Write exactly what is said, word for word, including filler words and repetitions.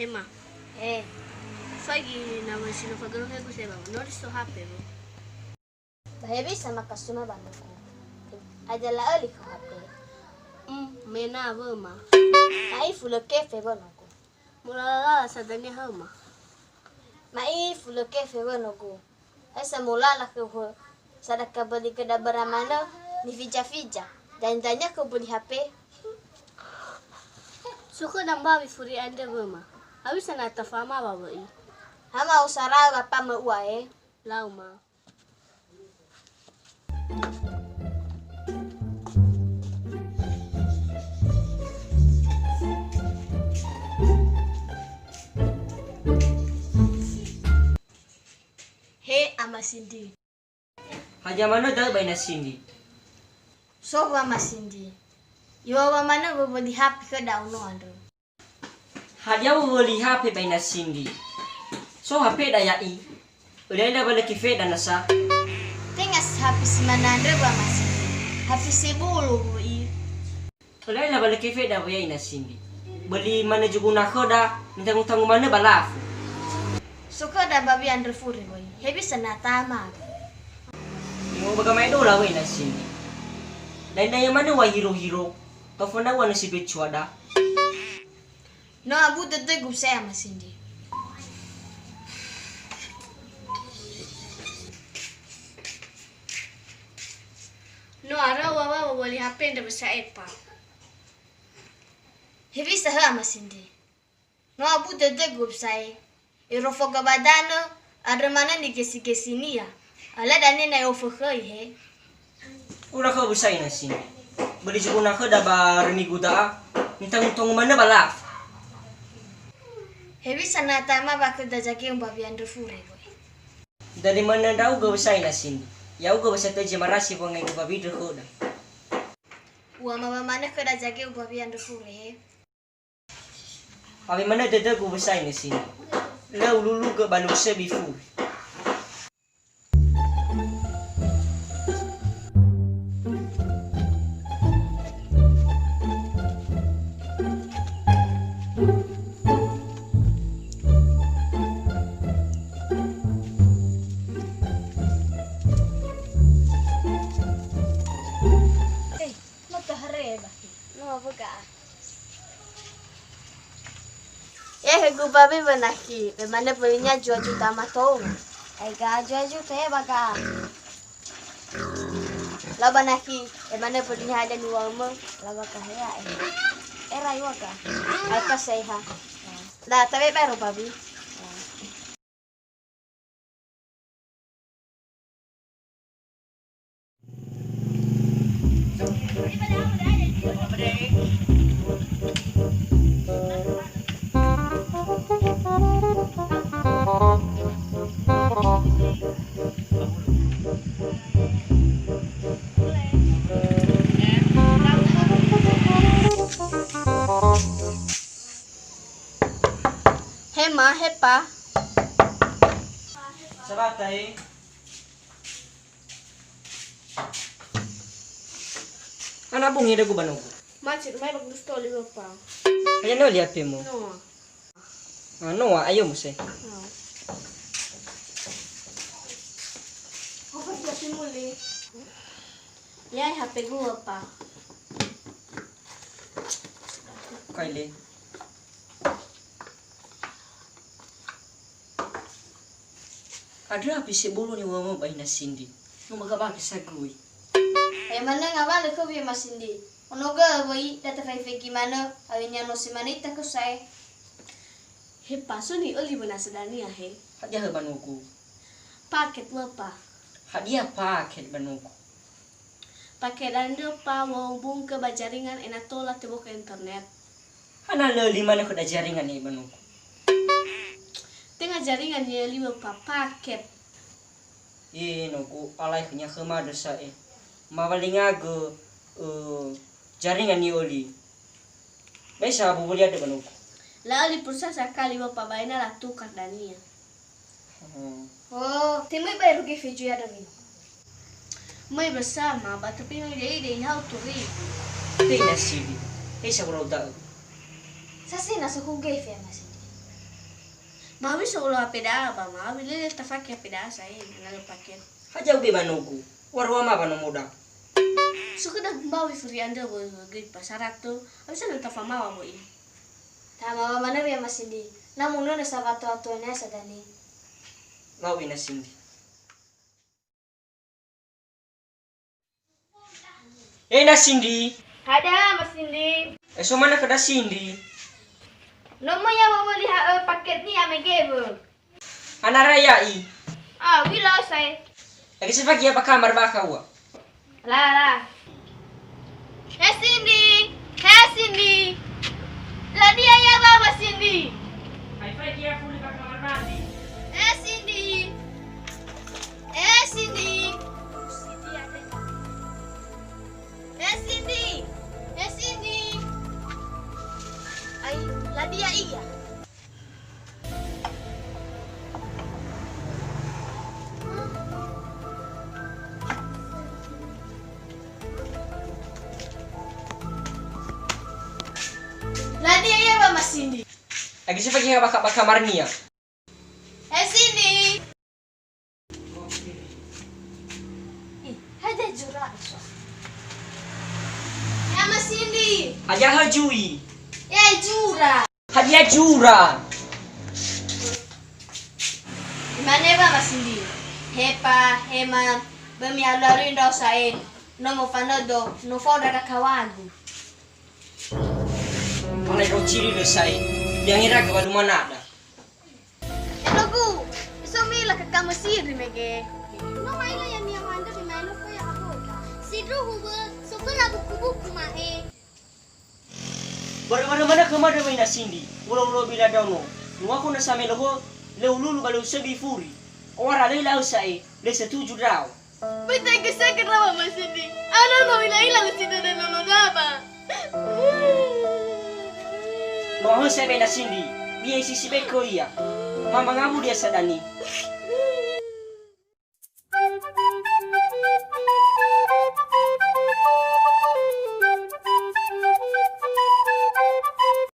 Ema. Eh. Faigi na wasi no fagero hegu seba, no di so H P mo. Ba hewisa makasuma ba nogu. Aida la'öli khö H P. Mm, mena wöma. Ma'i fulö kefe wö nogu. Mulalala sadania höma. Ma'i fulö kefe wö nogu. Esa mulala khö hö. Sadaka böli göda böra manö, nifija-fija. Dania-dania khö böli H P. Suku da mbawi furi andre wöma. Hewisa na tafama ba wö'i. Hama usara wa pamö ua e. Lauma. He Ama Sindi. Hadia manö da'ö ba ina Sindi? So wa Ama Sindi. Iŵa'ö wa manö wöwöli H P khöda ono andrö. Hadia wöwöli H P ba ina Sindi? So H P da ya'i. Öli-öli ba lö kefeda nasa. Tenga si H P si manö andrö ba Ama Sindi. H P sebolo wö'i. Öli-öli ba lö kefeda wö'i ina Sindi. Böli manö zuguna khöda, mitangu-tangu manö ba lafu. So khöda ba wö'i andrö fure wö'i. Hewisa na tama. Imo ba gamaedola wö'i ina Sindi. Dania-dania manö wa hiro-hiro. Tau fana ua nö si becuada. No abu dödögu sa'ae Ama Sindi. No arö wa wa wöli H P ndrö wösa epa. Hewisa hö Ama Sindi. No abu dödögu sa'ae. Ero foga ba danö, andrö manö nigesi-gesinia. Ala dania na ofökhöi he. Ura khö wösa ina Sindi. Böli zuguna khöda ba rönigu da'a, mitangu-tangu manö ba lafu. Hewisa na tama ba khöda zageu ba wö'i andrö fure wö'i. Dali manö ndra'ugö wösa ina Sindi. Ya'ugö wösa töi zi marasi wangaigu ba wö'i ndrö khöda. U'ama ba manö khöda zageu ba wö'i andrö fure he. Awö manö dödögu wösa ina Sindi. Lö ululugö ba luo söbi furi. Hey, no tohare ba. No, buka. Eh, gubabe ba nakhi, me manö bölinia zua juta ama tou. Ai ga zua juta e ba ga. Lau ba nakhi, e manö bölinia hadia niŵa'ömö, lau ba kahea e. Era iŵa ga. Ai ka saiha. Da tabe baero babi. He ma, he pa. Sabata, he. Ana bungi dagu ba nogu. Macet, mai bak dustoli, Bapa. Ayo no lihat pemu. No. Ah, no, ayo muse. No. Apa dia simuli? Ya, H P gua, Pa. Kaile. Andrö H P sebolo niŵa'ömö ba ina Sindi. No magabake sagui. He manö ngawalö khöu ya Ama Sindi. Ono gö wöi da tafaifegi manö, awönia no si manö ita khöu sa'ae. He Pa, so ni'öli wö nasa dania he. Hadia hö ba nogu? Paket wö Pa. Hadia paket ba nogu? Paket andrö Pa, wö'ömbung khö ba jaringan ena'ö tola teboka internet. Hana lö lima nö khöda jaringan e ba nogu? Tenga jaringan ni'öli wö Pa, paket. E nogu, alai khönia khöma dösa e. Mawalinga gö, ö, jaringan ni'öli. Besa bubuli andrö ba nogu. La'öli pulsa sakali wö Pa, ba ina latukar dania. Hmm. Oh, te möi baero gefe zui andrö wino. Möi bersama, ba tapi möi dei dei hau turi. Te ina Sindi. Hei sa ulau da'ö. Sasi na soku gefe Ama Sindi. Mawi so ulo H P da'a ba mawi lele tafake H P da'a sa'ae, na lö paket. Hadia ube ba nogu, warua ma ba nomoda. Suka da gumbawi furi andrö wö göi pasara to, awisa na tafamawa wö i. Tamawa manö ya Masindi, na munö na sawato-wato na sadani. Mawi na Sindi. E na Sindi. Hadia Masindi? E so manö khöda Sindi. Nomo ya wawöli ha'ö paket ni'a mege wö. Anara ya'i. Ah, wila sa'ae. Lagi sefagia bakha marbakha'ua. La, la. He Sindi, he Sindi. Ladia ya ba Masindi. Hai fagia fuli bakha marbakha'u. He Sindi. He Sindi. He Sindi. He Sindi. Ai, ladia ia. Ladia ia ba Masindi. Lagi sefagia bakha-bakha marnia. He Sindi. Ih, hadia zura so. Ya Masindi. Hadia hajui. Ya zura. Hadia zura. Imane ba Masindi. Hepa, hema, bömi alu-alui ndrao sa'ae. No mofanödo, no fao ndra'aga kawagu. Palai rociri lö sa'ae. Biangi raga ba lumanada. Elogu, isomi la kaka Mesiri mege. No ma'ila ya'ia ma'andrö me ma'elo khoya aboga. Sindruhu wö, soföna buku-buku ma'e. Barö-barö manö khöma dömö ina Sindi, ulo-ulo bila ndraono. Nuaku na sameloho, lö ululu ba lö usöbi furi. Oara lö ila'ö sa'ae, lö setuju ndrao. Böi tegese keraba Masindi. Ano no ila-ila lö sidödö nono daba. No ahöse be na Sindi, bia isi sibeko ia. Mama ngabu dia sadani.